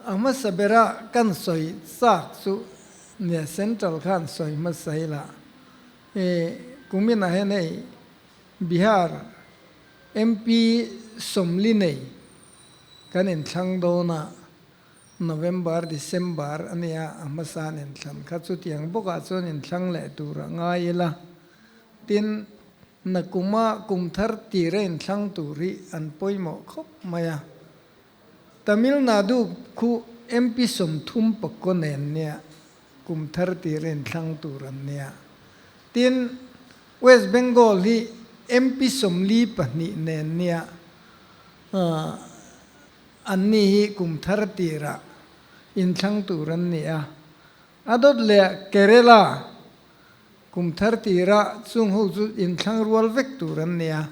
A hmasa bera kan sawi chak chu nia Central khan sawi hmasa ila e kuminah hian hei Bihar MP 40 nei kan inthlang dawn a, November, December a nia a hmasa an inthlan kha chutiang bawkah chuan inthlang leh tur a ngai ila. Tin, nakuma kum thar tir a inthlang tur hi an pawimawh khawp mai a. Tamil Nadu khu MP 30 pakkaw nen nia kum thar tir a inthlang tur an nia. Tin, West Bengal hi MP 42 nen nia an ni hi kum thar tirah inthlang tur an ni a. A dawt leh Kerala kum thar tirah chung ho chu inthlang rual vek tur an ni a.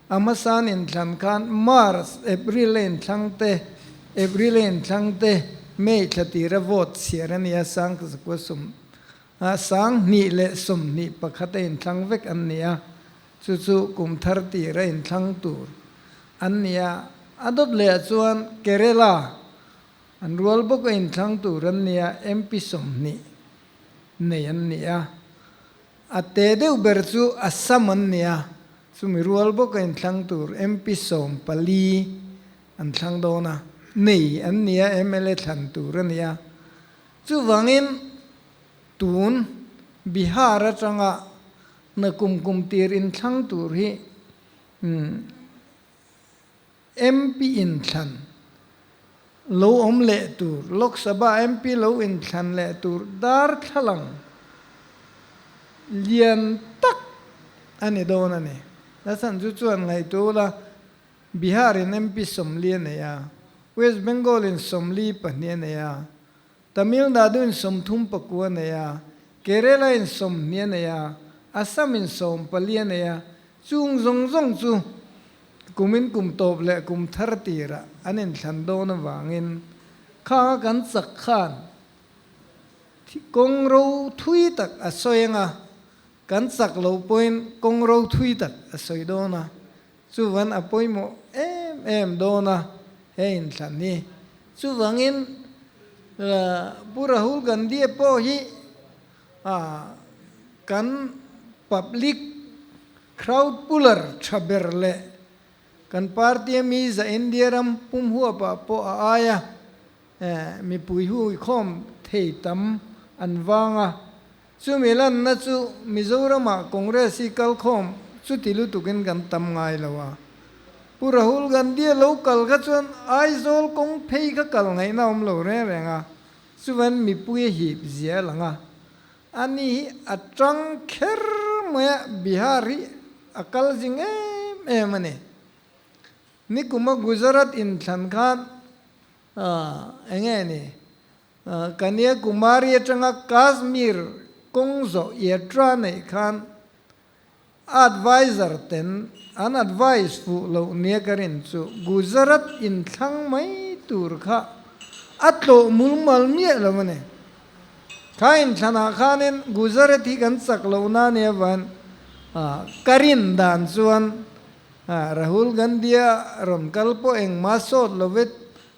A hmasan inthlan khan March, April a inthlang te, April a inthlang te, May thla tira vote chhiar a ni a, Sangkazakua sawm a 2021 a inthlang vek an ni a. Chu chu kum thar tir a inthlang tur an ni a, a dawt leh ah chuan Kerala an rual bawk a inthlang tur an ni a, MP 20 nei an ni a, a te deuh ber chu Assam an ni a, chumi rual bawk a inthlang tur MP 14 an thlang dawn a, nei an ni a, mla thlan tur a ni a, chuvangin tun Bihar atanga Na kum kum tir inthlang tur hi MP inthlan lo awm leh tur, Lok Sabha MP lo inthlan leh tur darthlalang lian tak a ni dawn a ni. La chhan chu chuan ngaihtuah ula, Bihar in MP 40 a nei a, West Bengal in 42 a nei a, Tamil Nadu in 39 a nei a, Kerala in 20 a nei a, Assam in 14 a nei a, chung zawng zawng chu kumin kum tawp leh kum thar tirah an inthlan dawn avangin khanga kan chak khan kawng ro thui tak a sawi anga kan chak lo pawhin kawng ro thui tak a sawi dawn a, chuvan a pawimawh em em dawn a he inthlan hi. Chuvangin Pu Rahul Gandhi pawh hi kan public crowd puller tha ber leh kan party a mi za India ram pum huapah pawh a aia mipui huikhawm thei tam an vang a. Chumi lanna chu Mizoramah Congress hi kalkhawm chuti lutukin kan tam ngai lo a. Pu Rahul Gandhi a lo kal kha chuan Aizawl kawng phei kha kal ngaihna awm lo reng reng a, chuan mipui a hip zia a lang a. Ani hi a tang kher mai a, Bihar hi a kal zing em em a ni. Nikuma Gujarat inthlan khan enge ni? Kanyakumari atanga Kashmir kawng zawh yatra neih khan advisor ten an advice fuh loh nia ka rin chu Gujarat inthlang mai tur kha a tlawh mulmal miah lo a ni. Kha inthlanah khanin Gujarat hi kan chak loh na nia van ka rin dan chuan Rahul Gandhi-a rawn kal pawh engmah sawt lo ve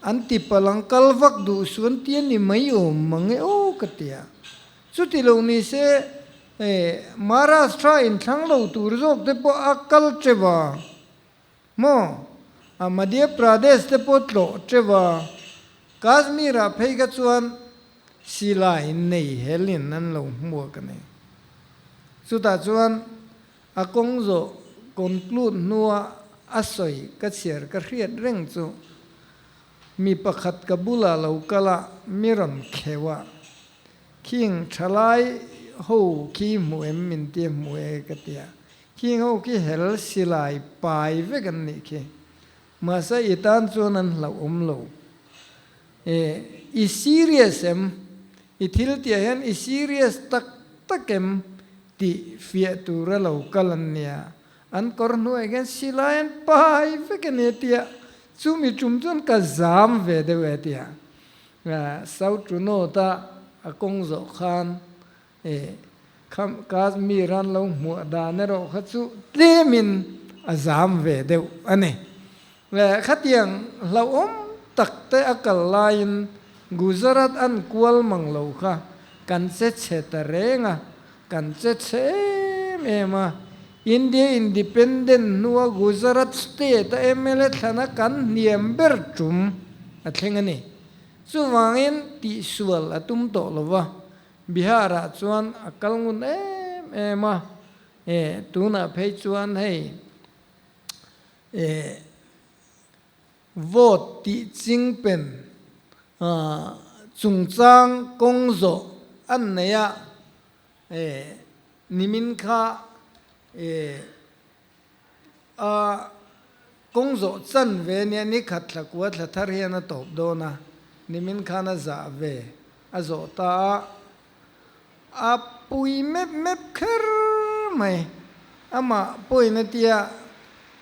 an ti palh ang, kal vak duh suan ti a ni mai awm mang e aw ka ti a. Chuti lo ni se Maharashtra inthlang lo tur zawk te pawh a kal teuh a maw? Madhya Pradesh te pawh tlawh teuh a, Kashmir-ah phei kha chuan silai nei helin an lo hmuak a ni. Chutah chuan A kawng zawh conclude hnua a sawi ka chhiar ka hriat reng chu mi pakhat ka bula lo kal a mi rawn kheuh a, khing thalai ho khi hmu em min ti hmu e ka ti a, khing ho khi hel silai pai vek an nih khi, mahse i tan chuan an hlauh awm lo e, i serious em, i thil tihah hian i serious tak tak em Tih fiah tura lo kal an nia, an kawr hnuaiah hian silai an pai vek a ni tia, chumi tum chuan ka zam ve deuh e tia. South to North a a kawng zawh khan kham Kashmir an lo hmuah dan erawh kha chu tlemin a zam ve deuh a ni. Le khatiang hlauhawm tak te a kal laiin Gujarat an kual mang lo kha kan che chhe ta reng a, kan che chhe em em a. India Independent hnua Gujarat state a mla thlana kan hniam ber tum a thleng a ni. Chuvangin tihsual a tum tawh lo va, Bihar-ah chuan a kal ngun em em a, e tunah phei chuan hei e vote tih chingpen chungchang kawng zawh an nei a, e nimin kha e a kawng zawh chan ve nia ni khat thla kua thla thar hian a tawp dawn a, nimin khan a zah ve a zawh ta a, A pui mep mep kher mai. Amah pawhin a tia,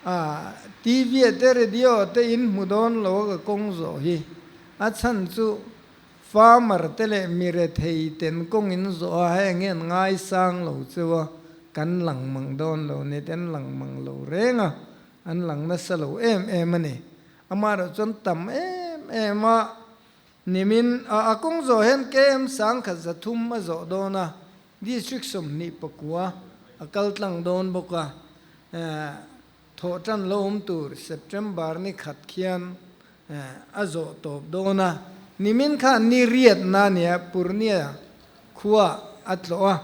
A TV ah te radio ah te in hmu dawn lo a ka kawng zawh hi. A chhan chu farmer te leh mi rethei ten kawng in zawh a, heng hian ngaisang lo chu a, kan lang mang dawn lo ni te an lang mang lo reng a, an lang nasa lo em em a ni. Amaherawh chuan tam em em a. Nimin a a kawng zawh hian KM 1300 a zawh dawn a, District 29 a kal tlang dawn bawk a, thawh tan lo awm tur September ni khat khian a zawh tawp dawn a. Nimin khan ni riatna nia Purnia khua a tlawh a,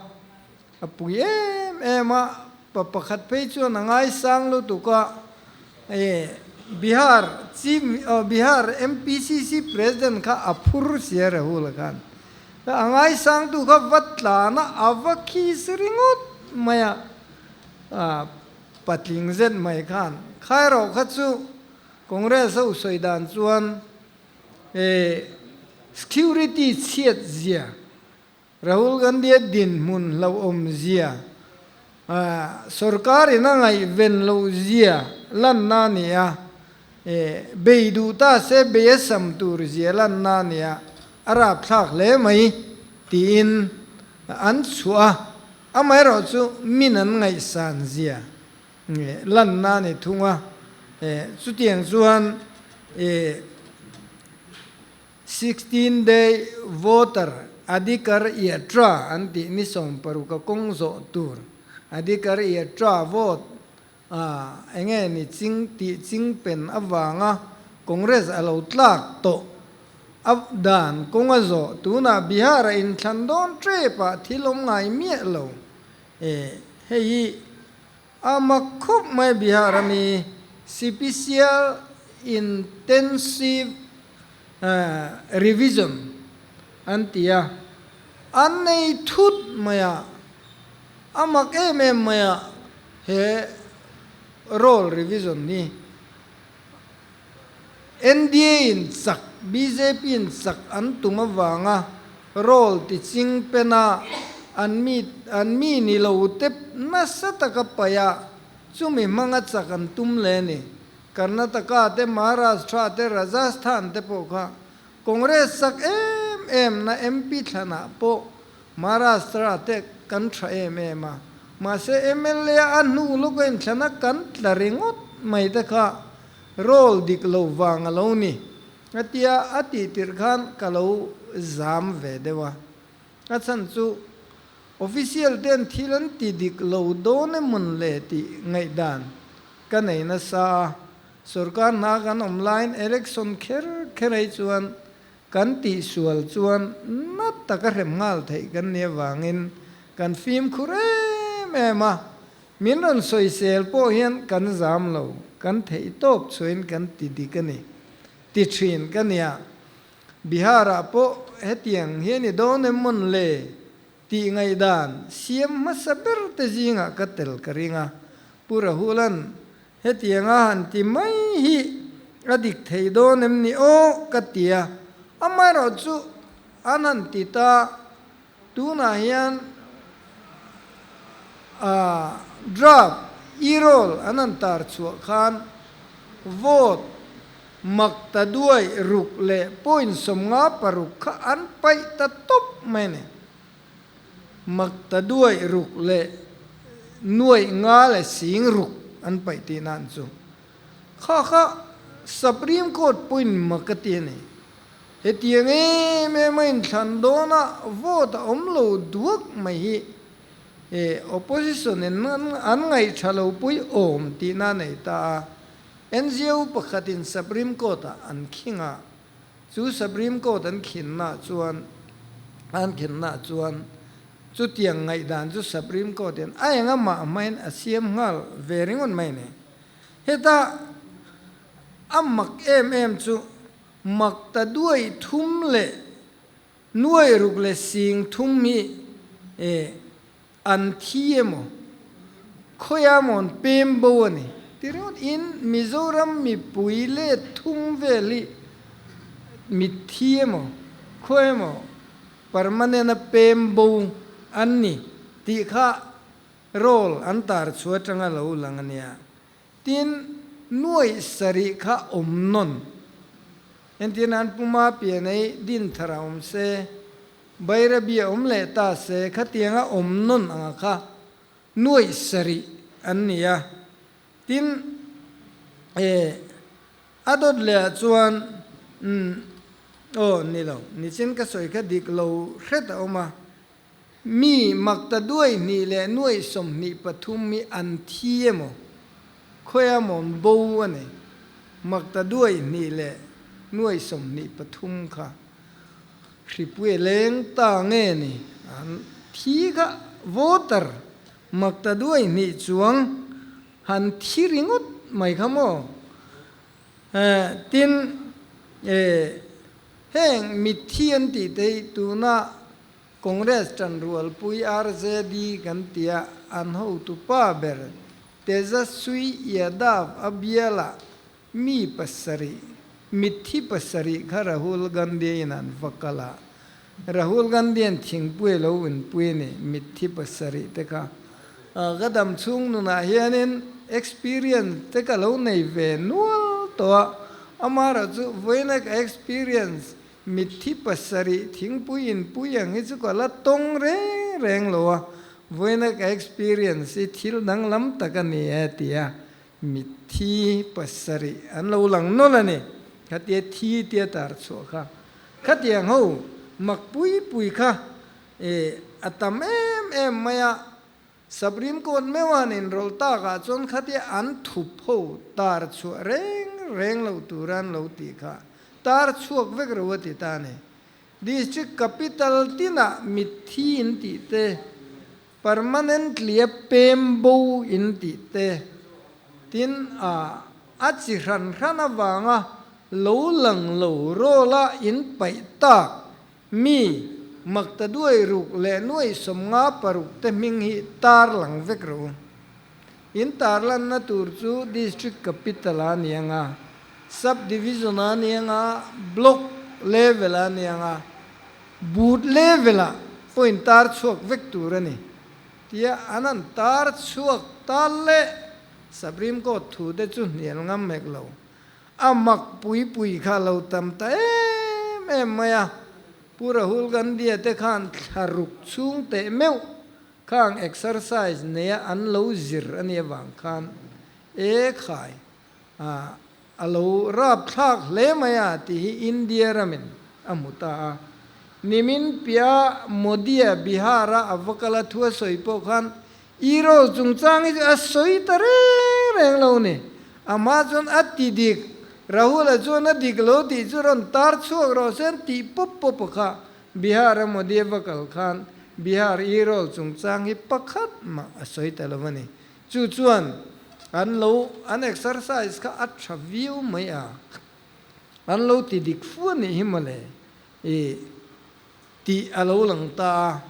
a pui em em a, pa pakhat phei chuan a ngaisang lutuk a, Bihar Chief Bihar MPCC President kha a phur sia Rahul khan a ngaisang tu kha va tlan a, a va khis ringawt mai a, patling zet mai khan khaerawh kha chu Congress ho sawi dan chuan security chhiat zia Rahul Gandhi-a dinhmun hlauhawm zia, sorkar in a ngaihven loh zia lanna a ni a, bei duh ta se bei a sam tur zia lanna a ni a, a rapthlak hle mai tiin an chhuah a, amaherawh chu min an ngaihsan zia lanna a ni thung a, chutiang chuan 16 day voter Adhikar Yatra an tih ni 16 a kawng zawh tur Adhikar Yatra vote a enge ni ching tih ching pen avanga Congress a lo tlak tawh a dan kawng a zawh tunah Bihar a inthlan dawn tep ah thil awm ngai miah lo e hei hi A mak khawp mai Bihar ami Sipicial Intensive Revision an ti a, an nei thut mai a, a mak em em mai a he roll revision hi NDA in chak bjp in chak an tum avanga roll ti ching pen a, an mi an mi ni lo te nasa taka paih a, chumi hmanga chak an tum le ni. Karnataka te, Maharashtra te, Rajasthan te pawh kha Congress chak em em na MP thlanah pawh Maharashtra te kan tha em em a, mahse mla a hnu lawk a inthlana kan tla ringawt mai te kha roll dik lo vang a lo ni. A tia a tih tirh khan ka lo zam ve deuh a. A chhan chu official ten thil an ti dik lo dawn emawn le tih ngaihdan ka nei nasa a. Sorkar hna kan awm laiin election kher kher ei chuan kan tihsual chuan na taka hrem nghal theih kan nih avangin kan fimkhur em em a. Min rawn sawisel pawh hian kan zam lo, kan theih tawp chhuahin kan ti dik a ni. Ti thin ka nia. Bihar-ah pawh hetiang hian i dawn em mawn le? Tih ngaihdan siam hmasa ber te zingah ka tel ka ring a. Pu Rahul-a'n hetianga han ti mai hi a dik thei dawn em ni aw ka ti a. Amaherawh chu an han ti ta. Tunah hian draft e-roll an han tar chhuah khan vote mak ta duai ruk leh point 56 kha an paih ta tawp mai a ni. Mak ta duai ruk leh nuaih nga leh sing ruk an paih tih nan chu kha kha. Supreme Court pawhin mak a ti a ni. Hetiang em em a inthlan dawna vote a awm lo duak mai hi e opposition in an ngaih tha lo pui awm tihna a nei ta a. NGO pakhatin Supreme Court ah an khing a, chu Supreme Court an khinna chuan an khinna chuan chutiang ngaihdan chu Supreme Court in a enga mah hmain a siam nghal ve ringawt mai ni. Heta a mak em em chu mak ta duai thum leh nuai ruk leh sing thum hi e an thi emaw khawiah maw an pem bo a ni ti ringawt in Mizoram mipui let thum vel hi mitthi emaw khawi emaw permanent a pem bo an ni tih kha roll an tar chhuah atanga lo lang a nia. Tin, nuaih sarih kha awm nawn. Entir nan Puma pianei din thar a awm se, Bairabi a awm leh ta se, khatianga awm nawn anga kha nuaih sarih an ni a. Tin, e, a dawt leh ah chuan, umm, aw, ni lo, nichin ka sawi kha dik lo hret a awm a. Mi makta duai hnih leh nuaih 23 hi an thi emaw, khawi amaw an bo a ni. Makta duai hnih leh nuaih 23 kha hripui a leng ta nge ni? An thi kha voter makta duai hnih chuang han thi ringawt mai kha maw? Tin, heng mitthi an tih te hi tuna Congress ṭanrualpui RJD kan tia an hotu pa ber Tejaswi Yadav a bialah mi pasarih, mitthi pasarih kha Rahul Gandhi in an va kal a. Rahul Gandhi an thingpui a lo inpui a ni, mitthi pasarih te kha. Ka dam chhung nunah hianin experience te ka lo nei ve nual tawh a, amaherawh chu vawiina ka experience Mitthi pasarih thingpui inpui ang hi chu ka la tawng reng reng lo a, vawiina ka experience hi thil danglam tak a ni e tia mitthi pasarih an lo lang nawlh a ni. Khatia thi tia tar chhuah kha khatiang ho mak pui pui kha e a tam em em mai a, Supreme Court meuhan inrawlh takah chuan khatia an thup ho tar chhuah reng reng lo tura an lo tih kha tar chhuak vek ro a ti ta a ni. District capital tinah mitthi in tih te, permanently a pem bo in tih te, tin a a chi hran hran avanga lo lang lo rawla in paih tak Mi, makta duai ruk leh nuaih 56 te hming hi tar lang vek rawh u. In tarlanna tur chu District Capital a ni ang a, Sub Division a ni ang a, Block Level a ni ang a, Booth Level ah pawh in tar chhuak vek tur a ni. Tia an han tar chhuak tal leh Supreme Court thu te chu hnial ngam hek lo. A mak pui pui kha lo tam ta em em mai a, Pu Rahul Gandhi-a te khan thla ruk chhung teh meuh khang exercise neia an lo zir a nih avang khan e khai a a lo rap thlak hle mai a tih hi India ramin a hmu ta a. Nimin piah Modi-a Bihar-a a va kal a thu a sawi pawh khan Iro chungchang hi chu a sawi ta reng reng lo ni. Amah chuan a ti dik, Rahul-a chuan a dik lo tih chu rawn tar chhuak rawh se an tih pawp pawp a kha. Bihar-a Modi a va kal khan Bihar Iro chungchang hi pakhat mah a sawi ta lo a ni. Chu chuan an lo an exercise kha a tha viau mai a, an lo ti dik fu a nih hi mawle. I tih a lo lang ta a.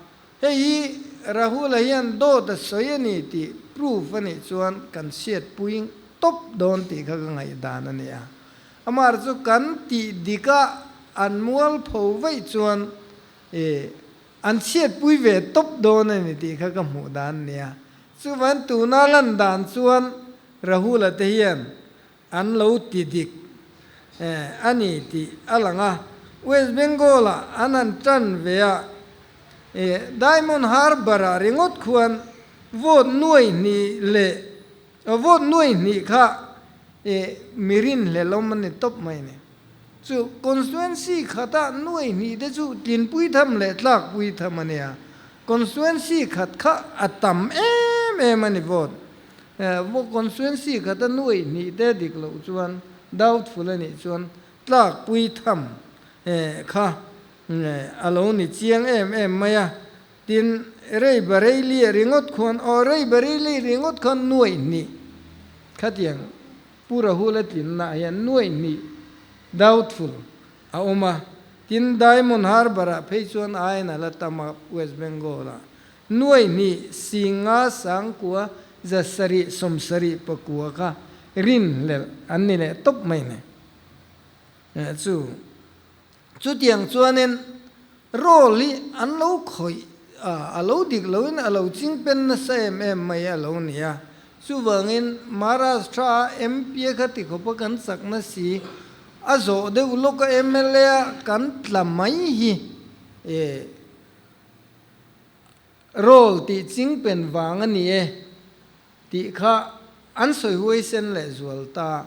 Hei hi Rahul-a hian dawt a sawi a ni tih proof a nih chuan kan hriatpui tawp dawn tih kha ka ngaihdan a ni a. Amah chu kan tih dik a an mual pho vaih chuan i an chhiatpui ve tawp dawn a ni tih kha ka hmuh dan a ni a. Chuvan tuna lan dan chuan Rahul-a te hian An lo ti dik a ni tih a lang a. West Bengal-ah an han tan ve a, Diamond Harbour-ah ringawt khuan vote nuai hnih leh vote nuai hnih kha E mirin hlelawm a ni tawp mai ni. Chu constituency khata nuai hnih te chu tlinpui tham leh tlakpui tham a nia. Constituency khat kha a tam em em a ni vote. Constituency khata nuai hnih te dik loh chuan doubtful a nih chuan tlakpui tham kha a lo ni chiang em em mai a. Tin, Rei Bareilly ringawt khuan, aw Rei Bareilly ringawt khan nuaih hnih khatiang Pu Rahul a tlinna ah hian nuaih hnih doubtful a awm a. Tin, Diamond Harbour ah phei chuan aiin a la tam a, West Bengal ah nuaih hnih singa sangkua zasarih sawmsarih pakua kha rinhlelh an ni leh tawp mai ne. Chu. Chutiang chuanin roll hi an lo khawih a, a lo dik loin a lo ching pen nasa em em mai a lo ni a. Chuvangin Maharashtra a MP a kha ti khawpa kan chakna si, a zawh deuh lawka mla a kan tla mai hi e roll tih ching pen vang a ni e tih kha an sawi huaisen leh zual ta.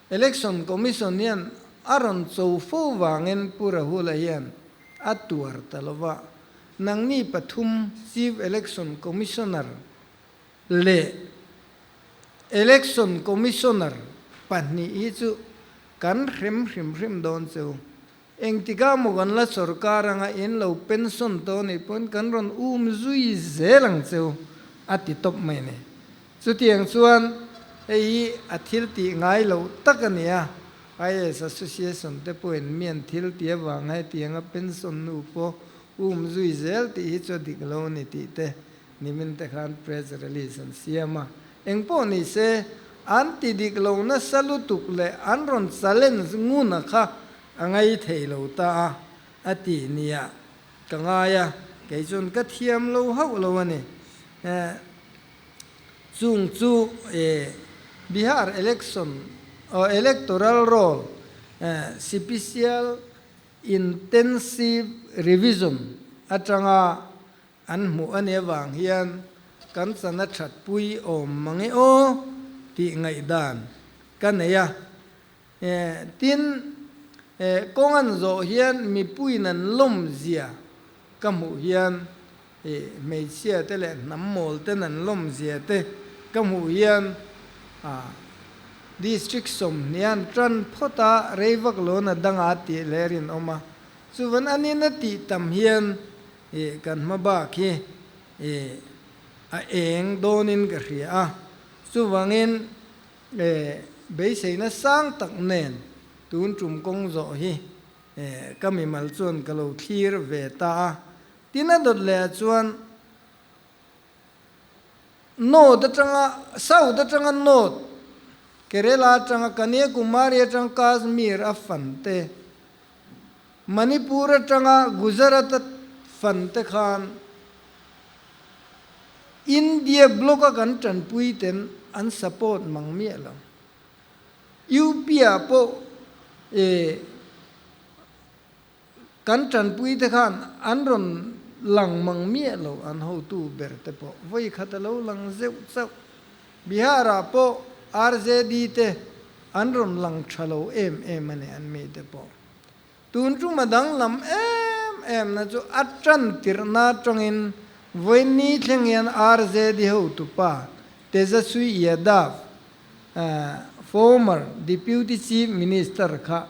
Election Commission hian a rawn cho fo vangin Pu Rahula hian a tuar ta lo va, nangni pathum Chief Election Commissioner leh Election Commissioner pahnih hi chu kan hrem hrim hrim dawn cheu. Engtikah maw kan la sorkar anga in lo pension tawh nih pawn kan rawn um zui zel ang cheu a ti tawp mai a ni. Chutiang chuan hei hi a thil tih ngai loh tak a ni a, IAS Association te pawhin mi an thil ti avanga hetianga pension nu pawh um zui zel tih hi chu a dik lo a ni tih te nimin te khan press release an siam a. Engpawh ni se, an ti dik lo nasa lutuk leh an rawn challenge ngun a kha a ngai thei lo ta a, a ti nia ka ngai a, kei chuan ka thiam lo hauh lo a ni. Chung chu Bihar election electoral roll special intensive revision atanga An hmuh a nih avang hian kan chana that pui awm mang e aw tih ngaihdan ka nei a. Tin, kawng an zawh hian mipuiin an lawm zia ka hmuh hian, hmeichhia te leh hnam mawl ten an lawm zia te ka hmuh hian District sawmhnian tan phawt a rei vak lo na danga tih leh rinawm a. Chuvan anin a tih tam hian Ih kan hma bak hi ih a eng dawnin ka hria a, chuvangin eh beiseina sang tak nen tun tum kawng zawh hi eh ka mimal chuan ka lo thlir ve ta a. Tin a dawt leh ah chuan North atanga South atanga North, Kerala atanga Kanyakumari atanga Kashmir a fan te, Manipur atanga Gujarat a fan te khan India bloc a kan tanpui ten an support mang miah lo. UP ah pawh e kan tanpui te khan an rawn lang mang miah lo an hotu ber te pawh vawi khat a lo lang zeuh chauh. Bihar ah pawh RJD te an rawn lang tha lo em em a ni an mi te pawh. Tun tum a danglam em em na chu a tan tirhna atangin vawiin thleng hian RJD hotupa Tejaswi Yadav, former Deputy Chief Minister kha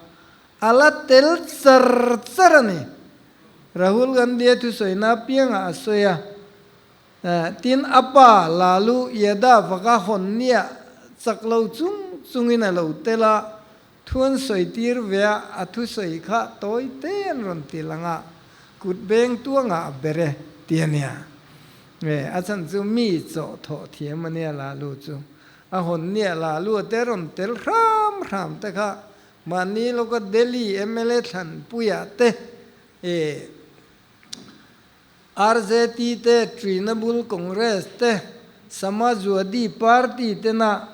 a la tel char char a ni. Rahul Gandhi-a thusawina apiangah a sawi a. Tin, a pa Lalu Yadav a ka hawn nia chak lo chung chungin a lo tel a, Thu an sawi tir ve a, a thusawi kha tawi te an rawn ti lang a, kut beng tuangah a ber e ti a nia. E, a chhan chu mi chawh thawh thiam a nia Lalu chu. A hawn nia Lalu a te rawn tel hram hram te kha mahni lawka Delhi mla thlanpuiah te e, RJT te, Trinamool Congress te, Samajwadi Party tena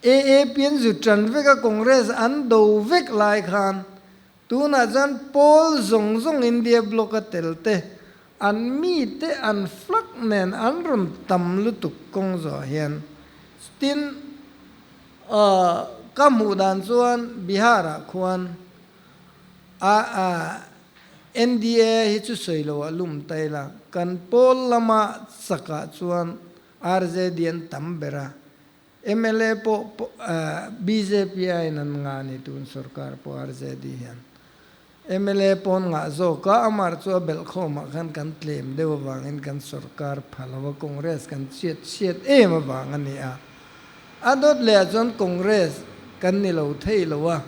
AAP an zu tan vek a Congress an do vek lai khan tunah chuan pawl zawng zawng India bloc a tel te an mi te an flag nen an rawn tam lutuk kawng zawh hian tin Ka hmuh dan chuan Bihar-ah khuan a NDA hi chu sawi lo ah lum ta ila, kan pawl lama chakah chuan RJD an tam ber a, mla pawh bjp aiin an ngah a ni tun sorkar pawh RJD hian mla pawn ngah zawk a, amar chu a belh khawmah khan kan tlem deuh avangin kan sorkar pha lo a, Congress kan chhiat chhiat em avang a ni a, a dawt leh ah chuan Congress kan ni lo thei lo a,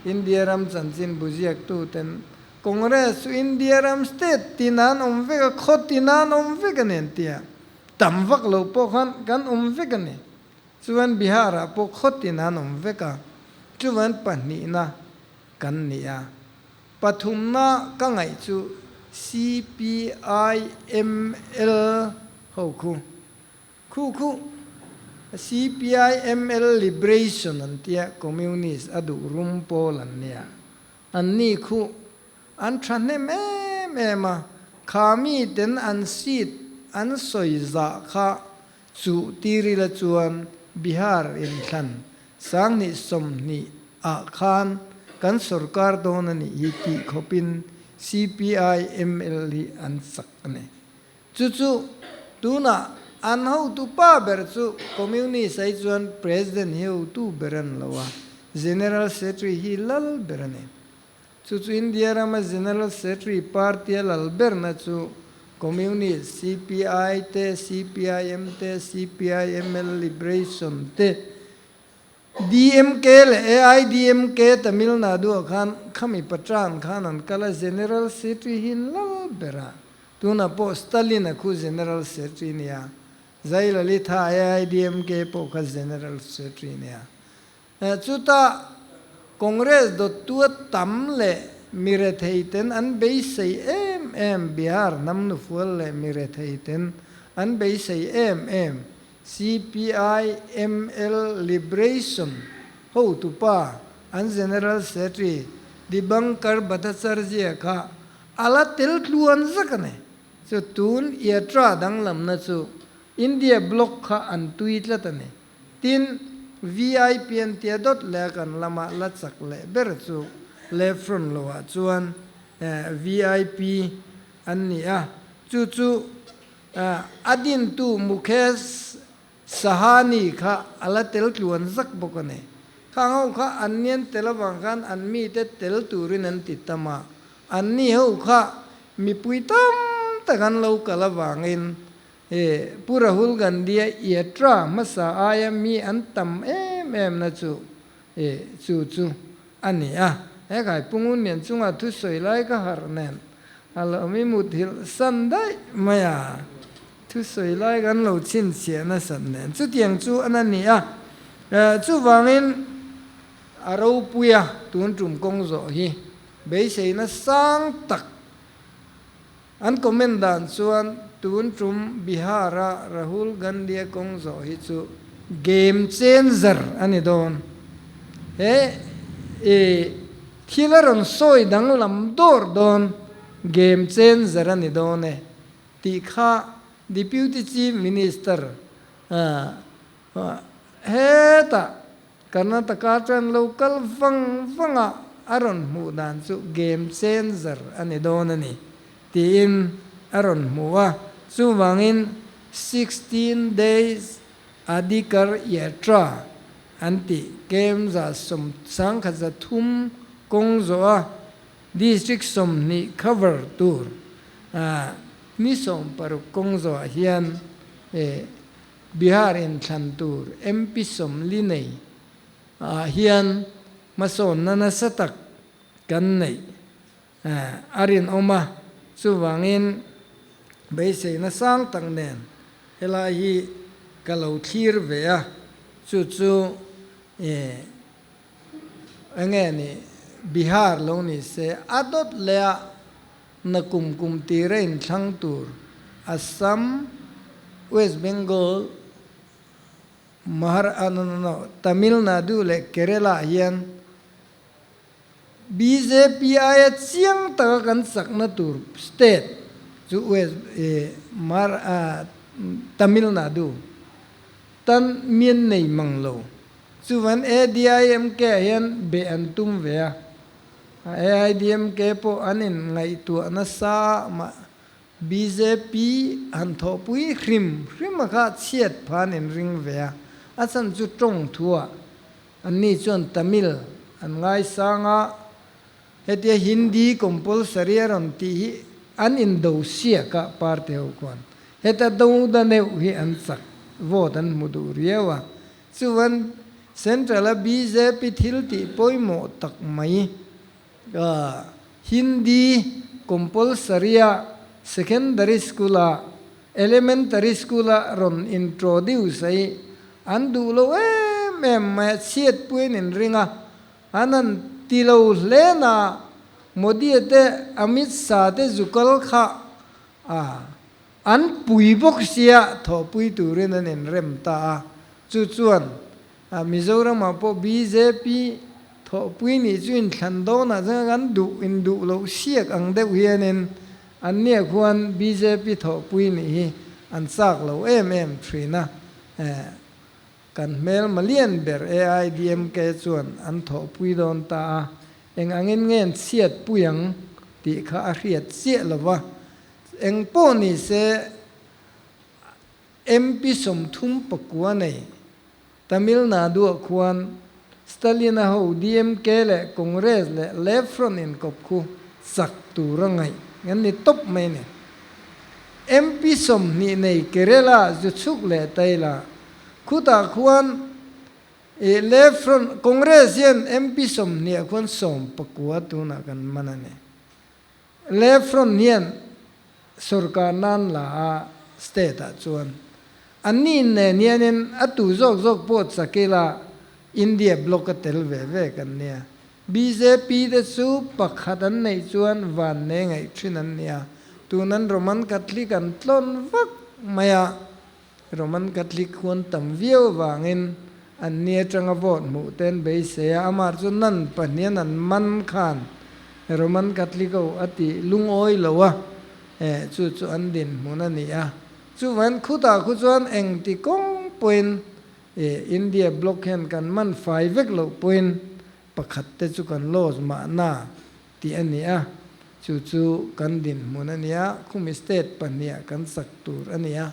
India ram chanchin bu ziaktuten Congress chu India ram state tina an awm vek a, khaw tina an awm vek a ni an ti a, tam vak lo pawh khan kan awm vek a ni. Chuan Bihar ah pawh khaw tina an awm vek a, chuan pahnihna kan ni a. Pathumna ka ngaih chu CPIML ho khu. Khu khu CPIML Liberation an tia Communist a duh rum pawl an nia. An ni khu an tha hnem em em a, kha mi ten an seat an sawi zah kha chuh tir ila chuan Bihar inthlan 2020 ah khan kan sorkar dawn a nih hi tih khawpin CPIML hi an chak a ni. Chu chu tunah an hotu pa ber chu Communist ai chuan President hi hotu ber a ni lo a, General Secretary hi lal ber a ni. Chu chu India rama General Secretary party a lal berna chu Communist, CPI te, CPIM te, CPIML Liberation te, DMK leh AIDMK Tamil Nadu ah khan khami patran khan an kal a, General Secretary hi lal ber a, tunah pawh Stalin a khu General Secretary nia, Jayalalitha AIDMK pawh kha General Secretary nia. Chutah Congress dawttu a tam leh mi rethei ten an beisei em em Bihar hnam nufual leh mi rethei ten an beisei em em CPI, ML, Liberation hotupa an General Secretary Dibankar Bhattacharjee kha a la tel tluan zak a ni. Chu tun Yatra danglamna chu India bloc kha an tui tlat a ni. Tin, VIP an tia dawt leh a kan lama la chak leh ber chu left front loah chuan VIP an ni a, chu chu A dintu Mukesh Sahani kha a la tel tluan zak bawk a ni. Khang ho kha an nian tel avang khan an mite tel turin an ti tam a, an ni ho kha mipui tam tak an lo kal avangin Pu Rahul Gandhi-a yatra hmasa aia mi an tam em em na chu chu chu a ni a. He khai Pu Ngunlian chunga thusawi lai ka harh nen A lo mi muthilh san daih mai a, thusawi lai kan lo chhinchhiah nasat nen chutiang chu an a ni a. Chuvangin a ropui a, tun tum kawng zawh hi beiseina sang tak an comment dan chuan tun tum Bihar-a Rahul Gandhi-a kawng zawh hi chu game changer a ni dawn. He i. Thil a rawn sawi danglam dawr dawn, game changer a ni dawn e, tih kha Deputy Chief Minister hetah Karnataka chuan lo kal vang vang a, a rawn hmuh dan chu game changer a ni dawn a ni tiin a rawn hmu a, chuvangin 16 days Adhikar Yatra an tih kem 113 kawng zawh a District 20 cover tur ni 16 kawng zawhah hian Bihar inthlan tur MP 40 nei ah hian hmasawnna nasa tak kan neih a rinawm a, chuvangin beiseina sang tak nen helai hi ka lo thlir ve a, chu chu enge ni Bihar lo ni se a dawt leh a na kum kum tir a inthlang tur Assam, West Bengal, Mahar no no no Tamil Nadu leh Kerala ah hian Bjp aia chiang taka kan chakna tur state chu West Mar Tamil Nadu tan mian nei mang lo. Chuvan ADIMK ah hian beh an tum ve a, AIDMK pawh an in ngaihtuah nasa mah bjp han thawhpui hrim hrim a kha chhiat phan in ring ve a, a chhan chu tawng thuah anni chuan Tamil an ngaisang a, hetia Hindi compulsory a rawn tih hi an indo siak a party ho khuan heta do da neuh hi an chak vote an hmu duh riau a, Chuan Central-a bjp thil tih pawimawh tak mai Hindi compulsory-a secondary school-a elementary school-a rawn introduce a hi an duh lo em em mai a, chhiatpuiin in ring a, an han ti lo hle na Modi-a te Amit Shah te zu kal kha a An pui bawk sia thawhpui turin an inrem ta a, chu chuan Mizoramah pawh bjp thawhpui nih chu inthlan dawnah chuan kan duh induh loh siak ang deuh hianin an nia khuan bjp thawhpui nih hi an chak lo em em thin a, kan hmelma lian ber AIDMK chuan an thawhpui dawn ta a, eng angin nge an chhiatpui ang tih kha a hriat chiah lo va. Eng pawh ni se, MP 34 nei Tamil Nadu-ah khuan Stalin-a ho DMK leh Congress leh Left Front inkawp khu chak tur a ngaih an ni tawp mai a ni. MP 20 nei Kerala zu chhuk leh taila khutah khuan Left Front Congress hian MP 20 ah khuan 19 tunah kan man a ni. Left Front hian sorkar nan la a state ah chuan anni nen hianin a tu zawk zawk pawh chak ila India bloc a tel ve ve kan nia. Bjp te chu pakhat an neih chuan van ne ngaih thin an nia. Tun an Roman Catholic an tlawn vak mai a, Roman Catholic huan tam viau avangin anni atanga vote hmuh te an beisei a, amah chu nan pahnihin an man khan Roman Catholic ho a tih lungawi lo a, eh chu chu an dinhmun a ni a. Chuvangin khutah khu chuan engti kawng pawhin eh India bloc hian kan man fai vek loh pawhin pakhat te chu kan loss mahna tih a ni a, chu chu kan dinhmun a ni a, khumi state pahniha kan sak tur a ni a,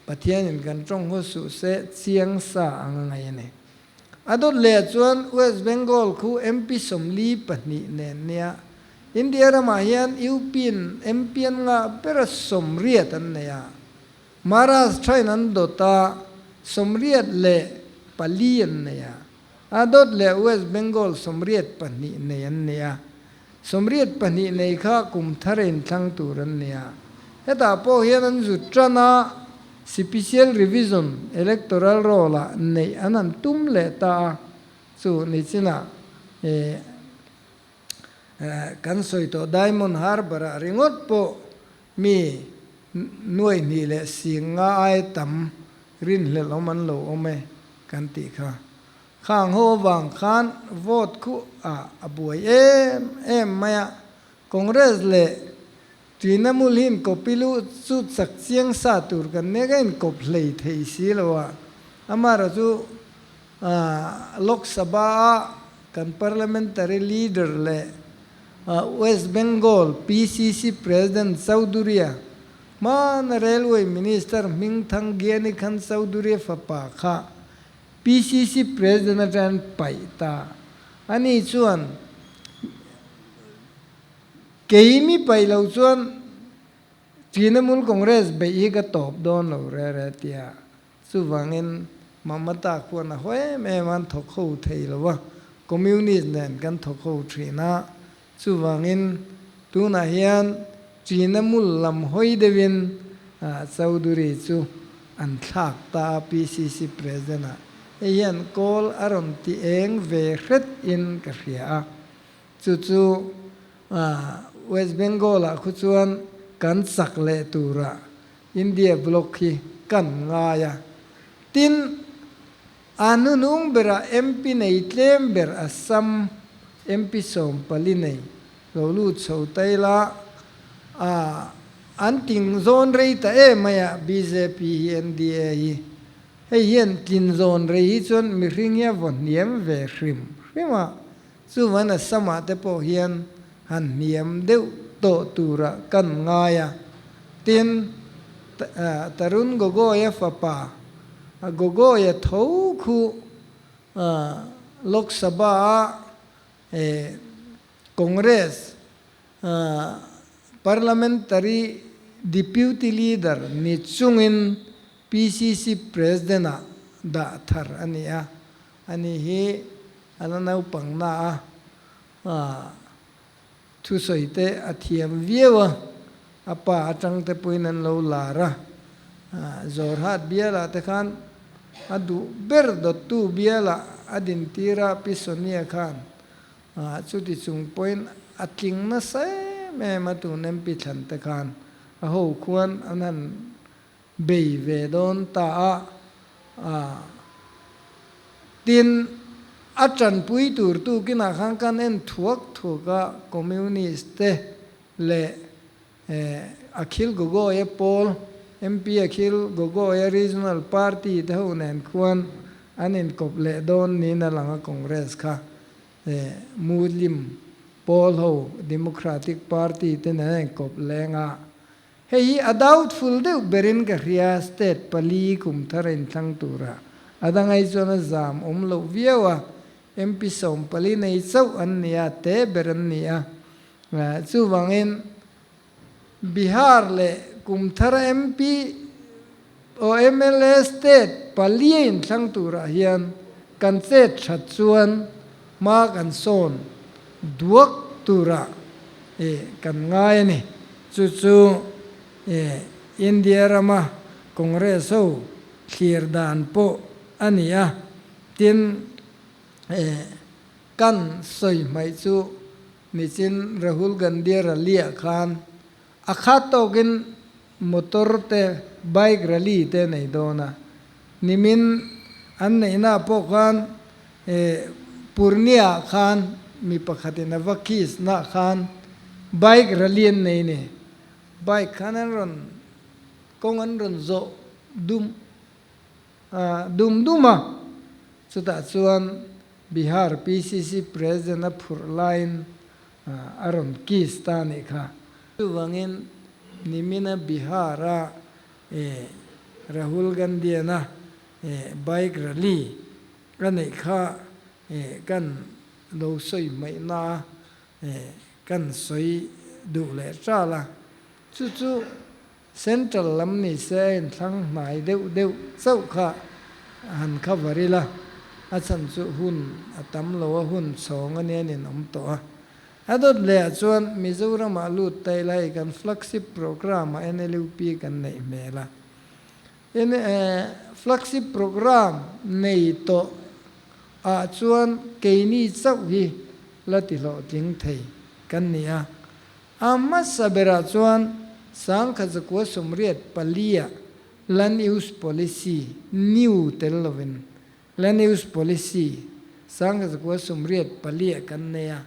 Pathianin kan tawng haw suh se chiang sa ang a ngaih a ni. A dawt leh ah chuan West Bengal khu MP 42 nen nia, India ramah hian UP in MP an ngah ber a 80 an nei a, Maharashtra in an dawt a, 84 an nei a. A dawt leh West Bengal 82 nei an ni a, 82 nei kha kum thar inthlang tur an ni a. Hetah pawh hian an zut tan a, Sipicial Revision Electoral Roll-ah neih an han tum leh ta a, chu nichinah kan sawi tawh Diamond Harbour-ah ringawt pawh mi 20,050 ai tam rinhlelh awm an lo awm e kan tih kha. Khang ho avang khan vote khu ah a buai em em mai a, Congress leh Trinamool hi inkawp ilu chu chak chiang sa tur kan nek a inkawp hlei thei si lo a, amaherawh chu Lok Sabha a kan Parliamentary Leader leh West Bengal PCC President Chowdhury-a hmana Railway Minister Hmingthang Gyani Khan Chowdhury-a fapa kha PCC President atang paih ta. Ani chuan kei mi paih lo chuan Trinamool Congress beih hi ka tawp dawn lo re re tia. Chuvangin Mamata khuan a haw em em a, an thawk ho thei lo a, Communist nen kan thawk ho thin a, chuvangin tunah hian Trinamool lam hawi deuhin Chowdhury chu an thlak ta a PCC President ah. Hei hian kawl a rawn ti eng ve hret in ka hria a, chu chu West Bengal ah khu chuan kan chak leh turah India bloc hi kan ngai a, tin, a hnuhnung berah MP nei tlem ber Assam MP 14 nei lo lut chho ta ila, a an ting zawn rei ta em mai a bjp hi NDA hi. Hei hian tlin zawn rei hi chuan mihring hi a vaw hniam ve hrim hrim a, chuvan a samah te pawh hian han hniam deuh tawh turah kan ngai a. Tin, Tarun Gogoi-a fapa Gogoi-a tho khu Lok Sabha-a Congress Parliamentary Deputy Leader ni chungin PCC President-ah dah thar a ni a, ani hi a la naupang na a, thusawi te a thiam viau a, a pa atang te pawhin an lo lar a, Jorhat bialah te khan a duh ber dawttu bialah a dintir a, Pi Sonia khan Chuti chung pawhin a tling nasa em em a tun MP thlan te khan a ho khuan an han bei ve dawn ta a, tin a tanpui tur tukinah khan kan en thuak thuak a Communist te leh Akhil Gogoi-a pawl, MP Akhil Gogoi-a Regional Party te ho nen khuan an inkawp leh dawn niin a lang a, Congress kha Muslim pawl ho Democratic Party te nen an inkawp leng a. Hei hi a doubtful deuh berin ka hria, state pali kum thar a inthlang tura a dangai chuan a zam awm loh viau a, MP 14 nei chauh an ni a, te ber an ni a. Chuvangin Bihar leh Kumthar MP aw mla state palia inthlang turah hian kan chet that chuan hma kan sawn duak turah kan ngai a ni. Chu chu India rama Congress ho thlir dan pawh a ni a, tin kan sawi hmaih chu Nichin Rahul Gandhi rally ah khan a khat tawkin motor te bike rally te nei dawn a, nimin an neihna ah pawh khan Purnia ah khan mi pakhatin a va kiss na khan bike rally an nei ni, bike khan an rawn kawng an rawn zawh dum dum dum a, chutah chuan Bihar PCC President a phurh laiin a rawn kiss ta anih kha. Chuvangin nimina Bihar-a Rahul Gandhi-ana bike rally a neih kha kan lo sawi hmaihna a kan sawi duh leh ṭal a. Chu chu Central lam ni se a inthlang hnai deuh deuh chauh kha a han cover ila, a chhan chu hun a tam lo a, hun chhawng a nia nin awm tawh a. A dawt leh ah chuan Mizoram ah lut ta ila hei kan flagship program ah NLUP kan neih hmel a. Flagship program nei tawh ah chuan keini chauh hi la ti hlawhtling thei kan ni a. A hmasa berah chuan 1984 ah Land Use Policy, new tel lovin, Land Use Policy 1984 ah kan nei a,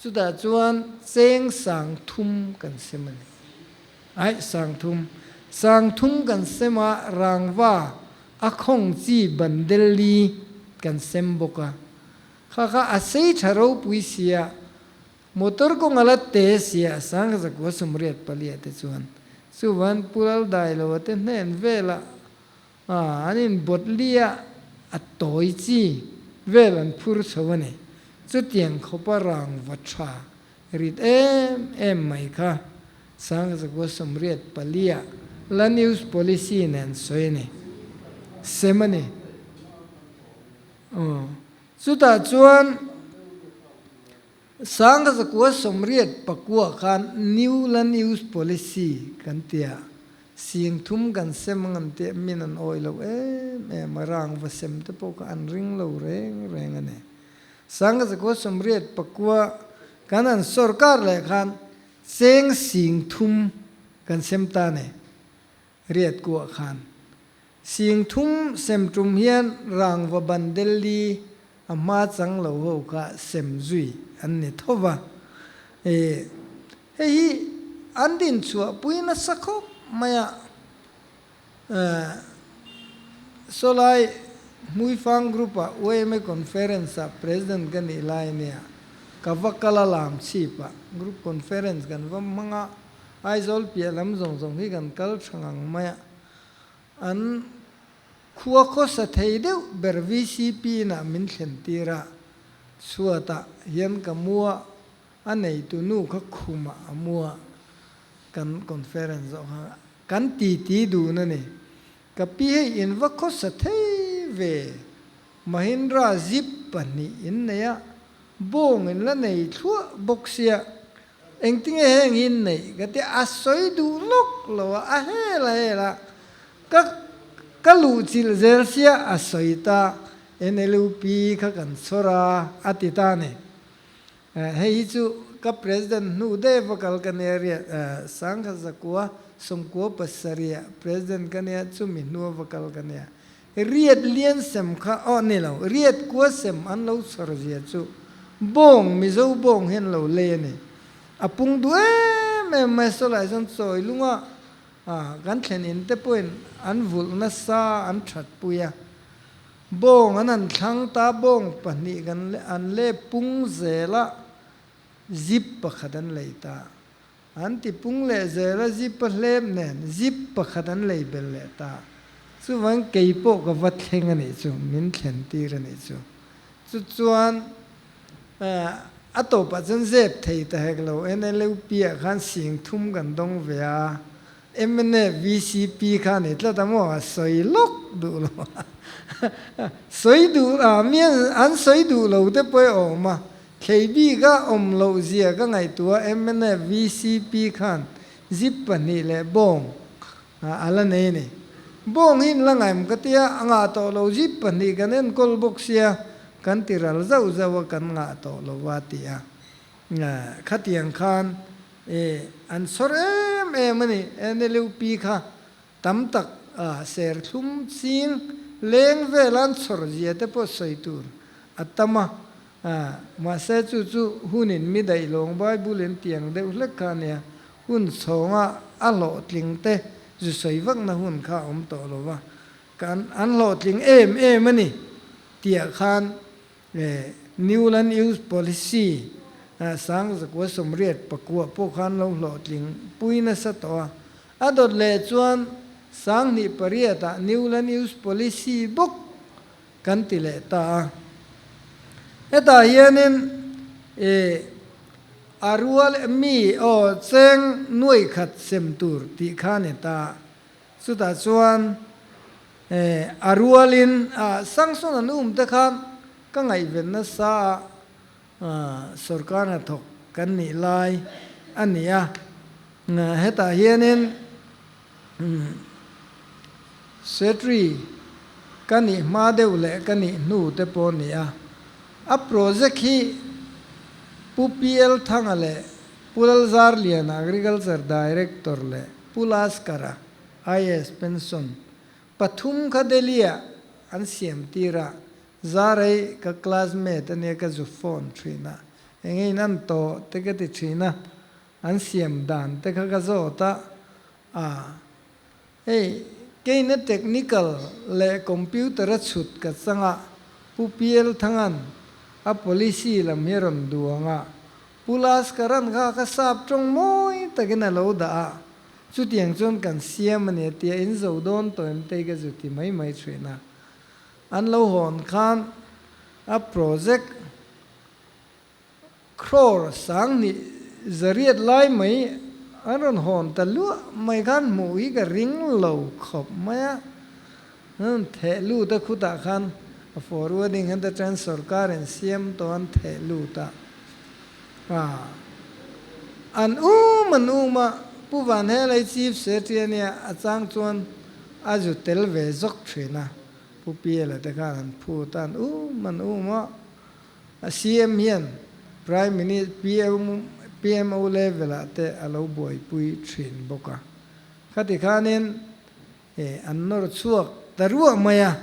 chutah chuan cheng 3000 kan sem a ni. Aih, 3000. 3000 kan sem a, rangva a khawng chi bandel li kan sem bawk a. Kha kha a sei tha ropui sia, Motor kawng a la te sia 1984 te chuan chuvan Pu Laldailo te hnen velah an in bawt lia a tawi chi vel an phur chho a ni. Chutiang khawpa rang va tha rit em em mai kha 1984 la news policy nen sawi a ni. Sem a ni. Chutah chuan 1989 khan New Land Use Policy kan ti a, 3000 kan sem ang an tih min an awih lo em em a, rang va sem te pawh kha an ring lo reng reng a ni. 1989 kan han sorkar leh khan cheng 3000 kan sem ta a ni, riat kuah khan. 3000 sem tum hian rangva ban Delhi a hma chang lo ho kha sem zui an ni tho va. E, hei hi an din chhuah pui nasa khawp mai a. E, Sawlai Hmuifang Group-ah YMA Conference-ah President ka nih lai nia ka va kal a lam chhip ah Group Conference kan va hmang a, Aizawl piah lam zawng zawng hi kan kal tha ngang mai a, an khua khawsa thei deuh ber VCP inah min thlen tir a, chhuatah hian ka mu a, a neitu nu kha khumah a mu a, kan conference zawh kha kan titi dun a ni. Ka pi hei in va khawsa thei ve. Mahindra zip pahnih in nei a, bawng in la nei thluah bawk sia. Engtinge heng hi in neih ka ti a sawi duh lawk lo a, a hel a hel a. Ka ka luh chilh zel sia a sawi ta, NLUP kha kan chhawr a, a ti ta a ni. Hei hi chu ka President hnu daih va kal ka nia riat sangkhat zakua sawmkua pasarih President ka nia chumi hnua va kal ka nia riat lian sem kha aw ni lo riat kua sem an lo chhawr zia chu bawng Mizo bawng hian lo lei a ni a pung duh em em mai sawlai chuan chawi lunga kan thlen in te pawhin an vulh nasa an that pui a. Bawng an han thlang ta, bawng pahnih kan an le pung zel a, zip pakhat an lei ta. An ti pung leh zel a, zip a hlep nen zip pakhat an lei bel leh ta. Chuvang kei pawh ka va thleng a nih chu, min thlen tir a nih chu. Chu chuan a tawpah chuan zep thei ta hek lo, NLUP ah khan sing thum kan dawng ve a, Mnf VCP kha ni tlat a maw a sawi lawk duh lo a sawi duh a mi an sawi duh lo te pawh i awm a thlei bik a awm loh zia ka ngaihtuah a mnf VCP khan zip pahnih leh bawng a la nei a ni bawng hi in la ngaim ka tia a ngah tawh lo zip pahnih kan enkawl bawk sia kan ti ral zauh zauh a kan ngah tawh lo va ti a khatiang khan E, an sawr em em a ni. NLUP kha tam tak a serthlum ching leng vel an chhawr zia te pawh sawi tur a tam a, mahse chu chu hunin mi daih lawng Bible in tiang deuh hlek kha a nia, hun chhawnga a hlawhtling te zu sawi vakna hun kha a awm tawh lo va, kan an hlawhtling em em a ni tiah khan New Land Use Policy sang zakua sawmriat pakua pawh khan lo hlawhtling pui nasa tawh a. A dawt leh chuan sang hnih pariatah New Land Use Policy bawk kan ti leh ta a. Hetah hianin a rual mi aw cheng nuai khat sem tur tih kha a ni ta. Chutah chuan a rualin sanction an um te khan ka ngaihven nasa a, sorkar hnathawk kan nih lai a ni a. Hetah hianin Secretary ka nih hma deuh leh ka nih hnu te pawh a ni a. A project hi Pu PL Thanga leh Pu Lalzarliana Agriculture Director leh Pu Laskara, IAS pension, pathum kha Delhi-ah an siam tir a, Zarei ka classmate a nia ka zu phone thin a, enge in an tawh te ka ti thin a, an siam dan te kha ka zawt a, a hei keina technical leh computer a chhut ka chang a, Pu PL Thangan a policy lam hi a rawn duang a, Pu Laskaran kha ka sap tawng mawi takin a lo dah a, chutiang chuan kan siam a ni a tia in zo dawn tawh em tei ka zu ti mai mai thin a. An lo hawn khan a project crore sanghnih zariat lai mai an rawn hawn ta luah mai khan hmuh hi ka ring lo khawp mai a. Theh lut a khutah khan a forwarding han ta chuan sorkar in siam tawh an theh lut a, an um an um a, Pu Van Helai Chief Secretary a nia a chang chuan a zu tel ve zawk thin a, Pu Piela te khan an phut a, an um an um a, a CM hian Prime Minister PMO level ah te a lo buaipui thin bawk a, khati khanin E, an nawr chhuak ta ruah mai a.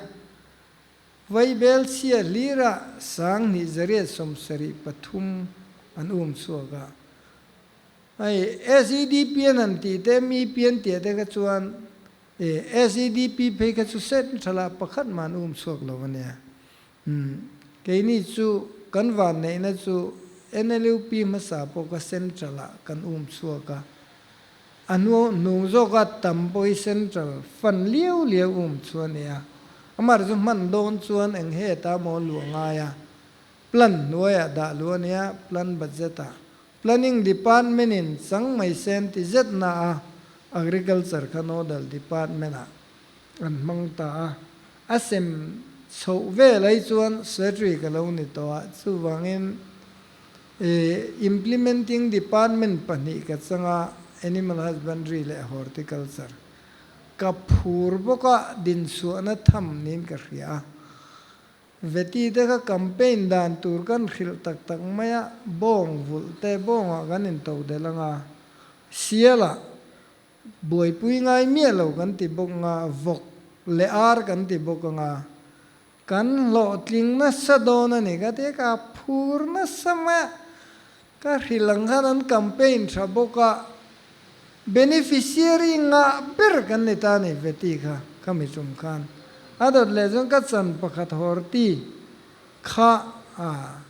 Vaibel chhia hlira sanghnih zariat sawmsarih pathum an um chhuak a. Hei, SEDP an han tih te, MEP an tih te kha chuan SEDP phei kha chu central ah pakhat mah an um chhuak lo ania. Umm keini chu kan vanneihna chu NLUP hmasa pawh kha central ah kan um chhuak a, a hnu hnung zawka tam pawh hi central fund liau liau um chu a nia. Amah chu hman dawn chuan eng heta maw luah ngai a, plan hnuaiah dah luh a nia, plan budget ah. Planning department in chang mai sen ti zet na a agriculture kha nodal department ah an hmang ta a, a sem chhoh vel ai chuan secretary ka lo ni tawh a, chuvangin implementing department pahnih ka chang a, animal husbandry leh horticulture ka phur bawk a, dinchhuahna tham niin ka hria a. Veti te kha campaign dan tur kan hrilh tak tak mai a, bawng vulh te bawngah kan into del anga, sialah buaipui ngai miah lo kan ti bawk anga, vawk leh ar kan ti bawk anga, kan hlawhtling nasa dawn a ni ka ti a, ka phur nasa mai a, ka hrilh ang khan an campaign tha bawk a, Beneficiary ngah ber kan ni ta ni Veti kha khami tum khan a dawt leh chuan ka chan pakhat horti kha a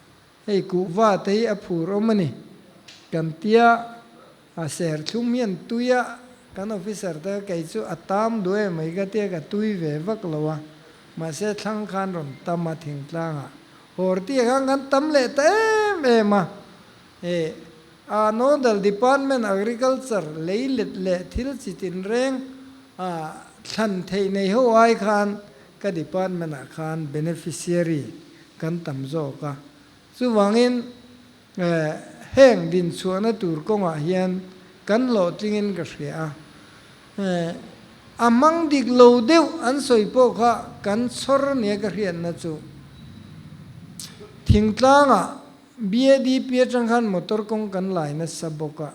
hei kuhva te hi a phur awm a ni kan tia a ser thlum hian tui a kan officer te kha kei chu a tam duh em mai ka tia ka tui ve vak lo a mahse thlang khan rawn tam a thingtlang ah horti ah khan kan tam leh ta em em a e A Nodal Department Agriculture lei let leh thil chi tinreng a thlan theih nei ho ai khan ka department ah khan beneficiary kan tam zawk a. Chuvangin heng dinchhuahna tur kawngah hian kan hlawhtlingin ka hria a. A hmang dik lo deuh an sawi pawh kha kan chhawr nia ka hriatna chu thingtlangah BADP atang khan motor kawng kan lai nasa bawk a,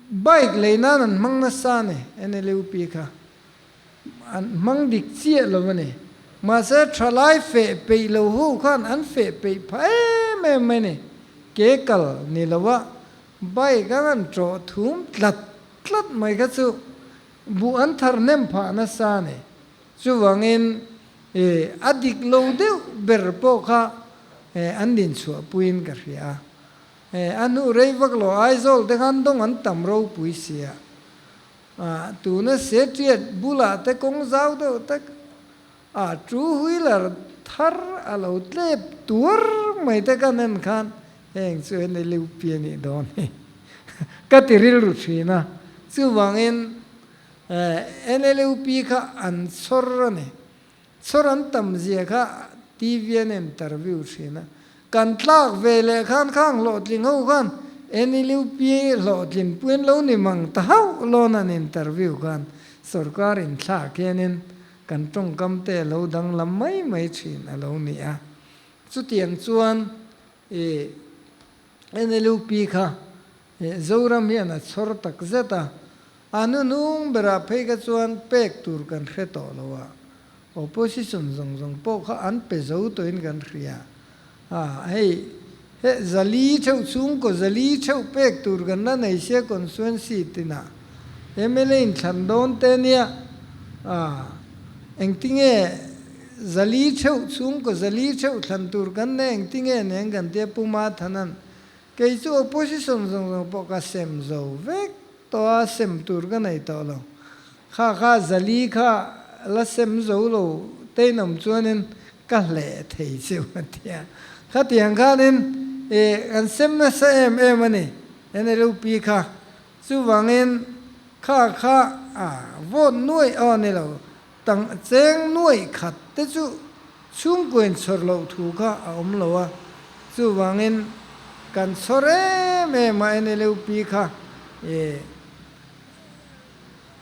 bike lei nan an hmang nasa a ni, NLUP kha an hmang dik chiah lo a ni. Mahse thalai feh peih lo ho khan an feh peih phah em em mai a ni, ke kal ni lo a bike a han tawh thum tlat tlat mai kha chu buh an thar hnem phah nasa a ni. Chuvangin e a dik lo deuh ber pawh kha e an dinchhuah puiin ka hria a. E a hnu rei vak lo Aizawl te khan dawng an tam ropui sia. A tuna Setriat bulah te kawng zau deuh tak a two wheeler thar a lo tlep tuar mai te kan en khan heng chu en LUP a nih dawn hi ka ti rilru thin a. Chuvangin NLUP kha an chhawr a ni. Chhawr an tam zia kha TV an interview thin a. Kan tlak ve leh khan khang hlawhtling ho khan NLUP hlawhtlin puiin lo ni mang ta hauh lawn an interview khan sorkar inthlak hianin kan tawngkam te a lo danglam mai mai thin a lo ni a. Chutiang chuan NLUP kha Zoram hian a chhawr tak zet a, a hnuhnung berah phei kha chuan pek tur kan hre tawh lo a, opposition zawng zawng pawh kha an pe zo tawhin kan hria a, hei he zali theuh chhungkaw zali theuh pek tur kan la nei sia constituency tinah mla in thlan dawn te nia a, engtinge zali theuh chhungkaw zali theuh thlan tur kan nei engtinge nen kan tia Pu Mathanan Kei chu opposition zawng zawng pawh ka sem zo vek tawh a, sem tur ka nei tawh lo. Kha kha zali kha la sem zo lo teinawm chuanin ka hleh thei cheu a ti a. Khatiang khanin e kan sem nasa em em a ni NLUP kha. Chuvangin kha kha a vote nuaih aw ni lo, tang cheng nuaih khat te chu Chhungkuain chhawr loh thu kha a awm lo a, chuvangin kan chhawr em em a NLUP kha e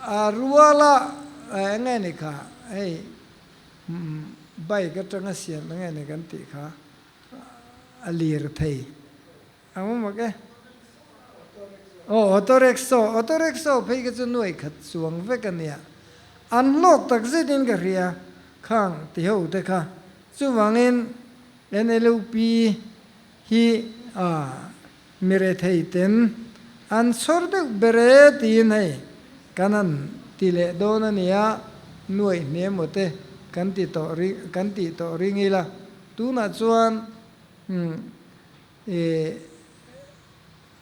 a ruala eng nge ni kha hei bike atanga siam eng nge ni kan tih kha a lir thei a awm mak e. Aw auto rickshaw, auto rickshaw phei kha chu nuai khat chuang vek a nia. An hlawk tak zetin ka hria khang ti ho te kha. Chuvangin NLUP hi a mi rethei ten an chhawr deuh ber e tiin hei kan han. ti leh dawn a nia, nuaih hne te kan ti tawh ring kan tih tawh ring ila. Tunah chuan e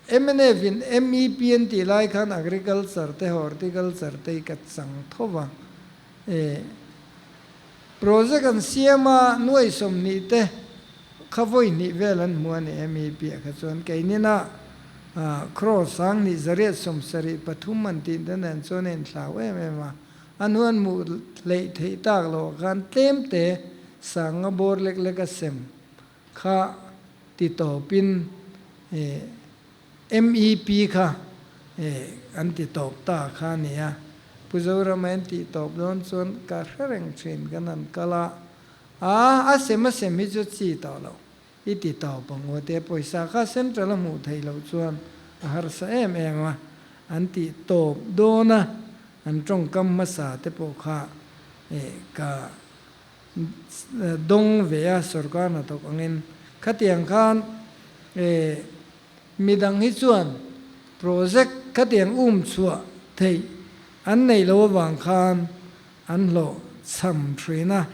mnf in MEP an tih lai khan agriculture te horticulture te hi ka chang tho va. E project an siam a, nuaih 20 te kha vawi hnih vel an hmu a ni MEP ah kha chuan keinina crore 2873 an tih te nen chuan a inthlau em em a. A hnu an hmuh hleih theih tak loh ah khan tlem te sanga bawr lek lek a sem kha ti tawpin MEP kha an ti tawp ta kha a ni a. Pu Zorama an tih tawp dawn chuan ka hre reng thin kan han kal a, a a sem a sem hi chu chi tawh lo i ti tawp ang u te pawisa kha central a hmuh theih loh chuan a harsa em em a, an tih tawp dawn a, an tawngkam hmasa te pawh kha ka dawng ve a sorkar hnathawk angin khatiang khan midang hi chuan project khatiang um chhuah theih an neih loh avang khan an hlawh chham thin a,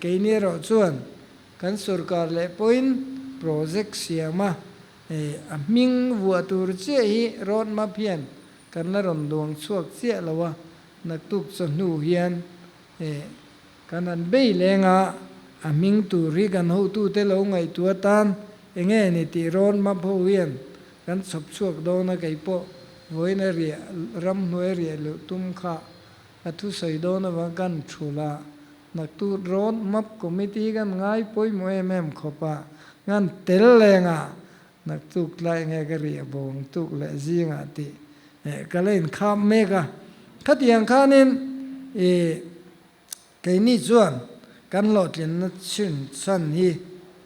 keini erawh chuan kan sorkar leh pawhin project siam a a hming vuah tur chiah hi road map hian kan la rawn duang chhuak chiah lo a, naktuk chawhnu hian E, kan han bei leng a, a hming tur hi kan hotute lo ngaihtuah atan enge ni tih rawn map ho hian kan chhawp chhuak dawn a, kei pawh vawiin a riah ramhnuai riah luh tum kha a thusawi dawn avang kan thul a, naktuk rawn map committee kan ngai pawimawh em em khawp a, ngan tel leng a, naktuk tlai enge ka riah bawng tuk leh zingah tih Ka la inkham mek a, khatiang khanin i keini chuan kan hlawhtlinna chhin chhan hi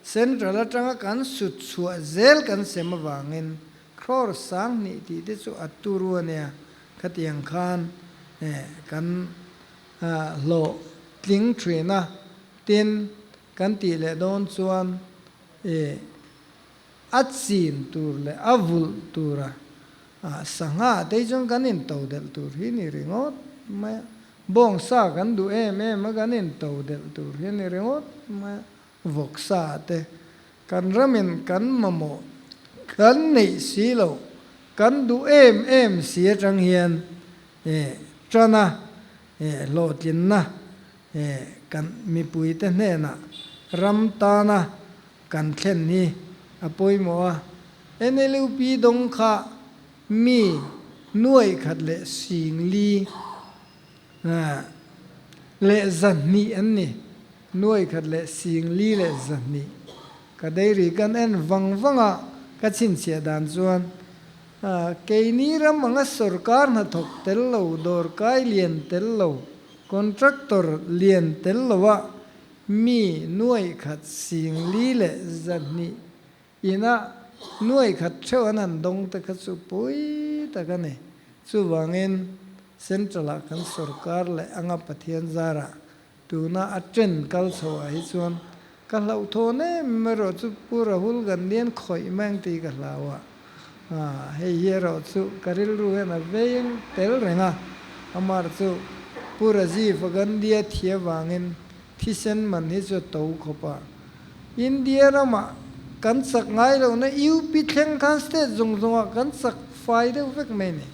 Central atanga kan sut chhuah zel kan sem avangin crore 2000 tih te chu a turu a nia, khatiang khan kan hlawhtling thin a, tin kan tih leh dawn chuan i a chin tur leh a vulh tura sangha te hi chuan kan into delh tur hi ni ringawt mai a, bawngsa kan duh em em a kan into delh tur hi ni ringawt mai a, vawksa te kan ramin kan mamawh kan neih si loh kan duh em em si atang hian tana hlawhtlinna kan mipuite hnenah ram tana Kan thlen hi a pawimawh a, NLUP dawng kha mi nuaih khat leh sing li leh 200 an ni, nuaih khat leh sing li leh 200. Ka dairy kan en vang vang a, ka chhinchhiah dan chuan keini ram anga sorkar hnathawk tel lo, dawrkai lian tel lo, contractor lian tel lo ah Mi nuaih khat 40 leh 200 inah nuaih khat theuh an han dawng te kha chu pui tak a ni. Chuvangin Central-ah kan sorkar leh anga Pathian zarah tuna a chen kal chho ah hi chuan ka hlauhthawn em erawh chu Pu Rahul Gandhi an khawih mai ang tih ka hlau a. Hei hi erawh chu ka rilru hian a veng tel reng a, amar chu Pu Rajiv Gandhi-a thi avangin thisen man hi chu a to khawp a. India ramah kan chak ngai lohna UP thleng khan state zawng zawngah kan chak fai deuh vek mai ni.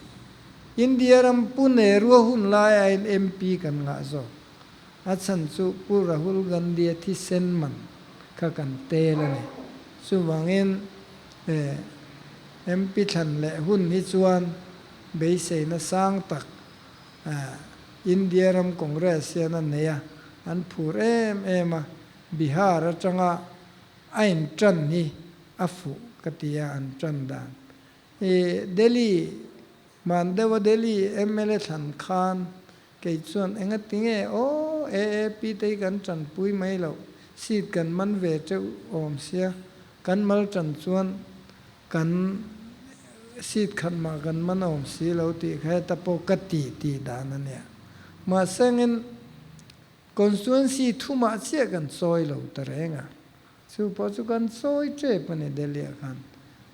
India ram Pu Nehru-a hun lai aiin MP kan ngah zawk. A chhan chu Pu Rahul Gandhi-a thisen man kha kan tel a ni. Chuvangin MP thlan leh hun hi chuan beiseina sang tak India ram Congress hian a nei a, an phur em em a, Bihar atanga a intan hi a fuh ka ti a, an tan dan. Delhi, hman deuha Delhi mla thlan khan Kei chuan enga tinge aw AAP te hi kan tanpui mai loh, seat kan man ve teuh awm sia, kan mal tan chuan kan seat khat mah kan man awm si lo tih kha heta pawh ka ti tih dan a nia. Mahse angin constituency thumah chiah kan chawi lo ta reng a, chu pawh chu kan chawi tep a ni Delhi ah khan.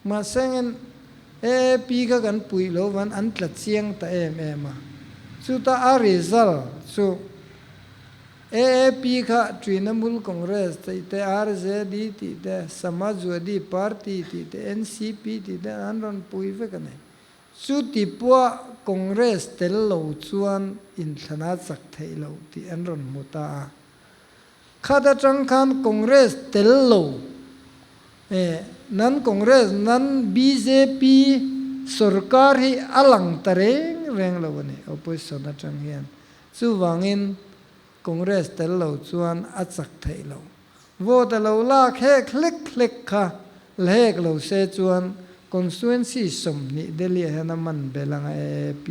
Mahse angin AAP kha kan puih lo van an tla chiang ta em em a. Chuta a result chu AAP kha Trinamool Congress tih te, RJD tih te, Samajwadi Party tih te, NCP tih te an rawn pui vek a ni. Chuti pawh Congress tel lo chuan inthlana chak theih loh tih an rawn hmu ta a. Khat atang khan Congress tel lo eh nan Congress nan bjp sorkar hi a lang ta reng reng lo a ni opposition atang hian. Chuvangin Congress tel lo chuan a chak theih lo. Vote a lo lak hek hlek hlek kha la hek lo se chuan constituency 20 Delhi ah hian a man belh anga AAP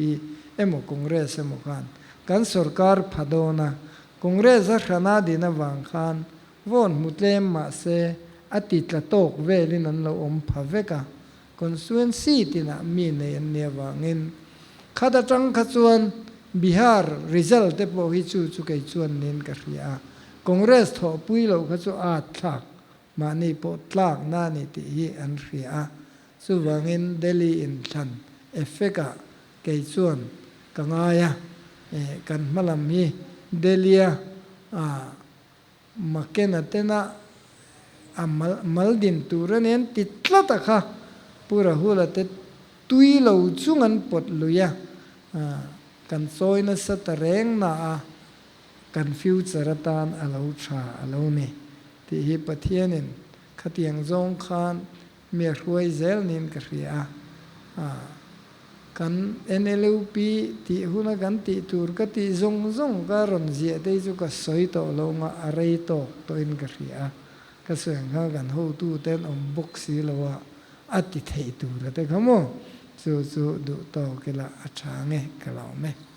emaw Congress emaw khan kan sorkar pha dawn a, Congress a hrana din avang khan vote hmu tlem mah se a ti tla tawk velin an lo awm pha vek a, constituency tinah mi nei an nih avangin khat atang kha chuan Bihar result te pawh hi chu chu kei chuan niin ka hria a, Congress thawhpui loh kha chu a thlak mahni pawh tlak na ni tih hi an hria a, chuvangin Delhi inthlan effect ah kei chuan ka ngai a, kan hmalam hi Delhi-a Makena tena a mal mal din tur a nen ti tlat a kha Pu Rahula te tui lo chung an pawt lui a, kan chawi nasa ta reng na a, kan future atan a lo tha a lo ni tih hi Pathianin khatiang zawng khan Mi a hruai zel niin ka hria a, kan NLUP tih huna kan tih tur ka tih zawng zawng ka rawn ziah te hi chu ka sawi tawh lo nga a rei tawk tawhin ka hria a, ka sawi ang khan kan hotu te an awm bawk si lo a, a ti theih tur a te kha maw? Chu chu duh tawk ila a tha nge ka lo awm e.